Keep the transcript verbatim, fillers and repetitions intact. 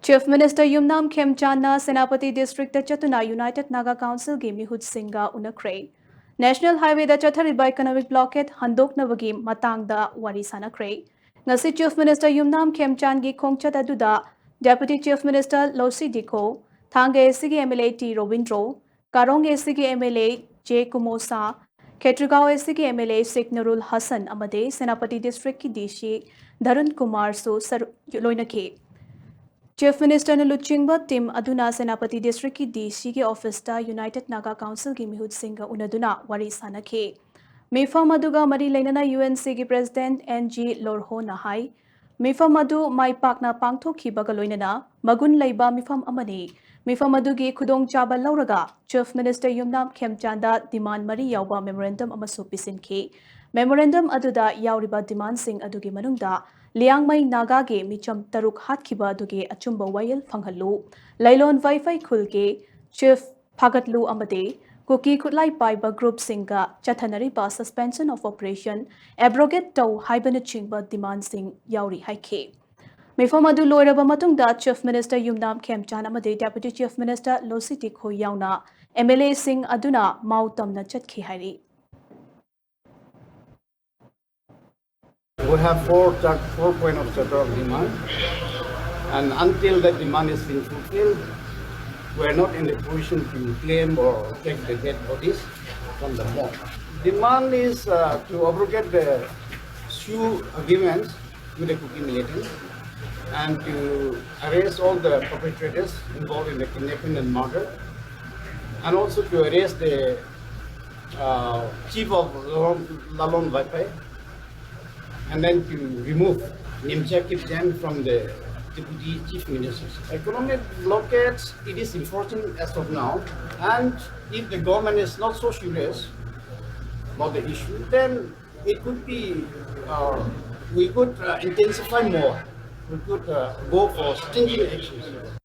Chief Minister ꯌꯨꯝꯅꯥꯝ ꯈꯦꯝꯆꯥꯟꯅ Senapati district ꯆꯠꯇꯨꯅ United Naga Councilꯒꯤ ꯃꯤꯍꯨꯠꯁꯤꯡꯒ ꯎꯅꯈ꯭ꯔꯦ꯫ National Highwayꯗ ꯆꯠꯊꯔꯤꯕ economic blockade ꯍꯟꯗꯣꯛꯅꯕꯒꯤ ꯃꯇꯥꯡꯗ ꯋꯥꯔꯤ ꯁꯥꯟꯅꯈ꯭ꯔꯦ꯫ ꯉꯁꯤ Chief Minister ꯌꯨꯝꯅꯥꯝ ꯈꯦꯝꯆꯥꯟꯒꯤ ꯈꯣꯡꯆꯠ ꯑꯗꯨꯗ Deputy Chief Minister Losii Dikho, Thanga ACꯒꯤ MLA ꯇꯤ ꯔꯣꯕꯤꯟꯗ꯭ꯔꯣ, ꯀꯥꯔꯣꯡ ACꯒꯤ MLA ꯖꯦ ꯀꯨꯃꯣꯁꯥ, ꯈꯦꯇ꯭ꯔꯤꯒꯥꯎ ACꯒꯤ MLA ꯁꯤꯛ ꯅꯨꯔꯨꯜ ꯍꯁꯟ ꯑꯃꯗꯤ ꯁꯦꯅꯥꯄꯇꯤ ꯗꯤꯁꯇ꯭ꯔꯤꯛꯀꯤ DC ꯙꯔꯨꯟ ꯀꯨꯃꯥꯔꯁꯨ ꯁꯔꯨꯛ ꯂꯣꯏꯅꯈꯤ꯫ Chief Ministerꯅ ꯂꯨꯆꯤꯡꯕ team ꯑꯗꯨꯅ ꯁꯦꯅꯥꯄꯇꯤ ꯗꯤꯁꯇ꯭ꯔꯤꯛꯀꯤ DCꯒꯤ officeꯇ United Naga Councilꯒꯤ ꯃꯤꯍꯨꯠꯁꯤꯡꯒ ꯎꯅꯗꯨꯅ ꯋꯥꯔꯤ ꯁꯥꯟꯅꯈꯤ꯫ ꯃꯤꯐꯝ ꯑꯗꯨꯒ ꯃꯔꯤ ꯂꯩꯅꯅ UNCꯒꯤ President N G ꯂꯣꯔꯍꯣꯅ ꯍꯥꯏ, ꯃꯤꯐꯝ ꯑꯗꯨ ꯃꯥꯏ ꯄꯥꯛꯅ ꯄꯥꯡꯊꯣꯛꯈꯤꯕꯒ ꯂꯣꯏꯅꯅ ꯃꯒꯨꯟ ꯂꯩꯕ ꯃꯤꯐꯝ ꯑꯃꯅꯤ꯫ ꯃꯤꯐꯝ ꯑꯗꯨꯒꯤ ꯈꯨꯗꯣꯡꯆꯥꯕ ꯂꯧꯔꯒ Chief Minister ꯌꯨꯝꯅꯥꯝ ꯈꯦꯝꯆꯥꯟꯗ demand ꯃꯔꯤ ꯌꯥꯎꯕ memorandum ꯑꯃꯁꯨ ꯄꯤꯁꯤꯟꯈꯤ꯫ Memorandum ꯑꯗꯨꯗ ꯌꯥꯎꯔꯤꯕ demandꯁꯤꯡ ꯑꯗꯨꯒꯤ ꯃꯅꯨꯡꯗ ꯂꯤꯌꯥꯡꯃꯩ ꯅꯥꯒꯥꯒꯤ ꯃꯤꯆꯝ ꯇꯔꯨꯛ ꯍꯥꯠꯈꯤꯕ ꯑꯗꯨꯒꯤ ꯑꯆꯨꯝꯕ ꯋꯥꯌꯦꯜ ꯐꯪꯍꯜꯂꯨ, ꯂꯩꯂꯣꯟ ꯋꯥꯏꯐꯩ ꯈꯨꯜꯒꯤ chief ꯐꯥꯒꯠꯂꯨ ꯑꯃꯗꯤ ꯀꯨꯀꯤ ꯈꯨꯠꯂꯥꯏ ꯄꯥꯏꯕ groupꯁꯤꯡꯒ ꯆꯠꯊꯅꯔꯤꯕ suspension of operation abrogate ꯇꯧ ꯍꯥꯏꯕꯅꯆꯤꯡꯕ demandꯁꯤꯡ ꯌꯥꯎꯔꯤ ꯍꯥꯏꯈꯤ꯫ ꯃꯤꯐꯝ ꯑꯗꯨ ꯂꯣꯏꯔꯕ ꯃꯇꯨꯡꯗ Chief Minister ꯌꯨꯝꯅꯥꯝ ꯈꯦꯝꯆꯥꯟ ꯑꯃꯗꯤ Deputy Chief Minister ꯂꯣꯁꯤ ꯗꯤꯈꯣ ꯌꯥꯎꯅ MLAꯁꯤꯡ ꯑꯗꯨꯅ ꯃꯥꯎ ꯇꯝꯅ ꯆꯠꯈꯤ ꯍꯥꯏꯔꯤ꯫ We have four, chart, four point of charter of demand, and until that demand is being fulfilled, we are not in the position to claim or take the dead bodies from the morgue. Demand is uh, to abrogate the SoO agreements with the Kuki militants and to arrest all the perpetrators involved in the kidnapping and murder, and also to arrest the uh, chief of Lalon, Lalon Vaipai, and then to remove Nimcha Kipgen from the Deputy Chief Minister's economic blockade. It is enforcing as of now, and if the government is not so serious about the issue, then it could be uh, we could uh, intensify more. We could uh, go for stringent actions.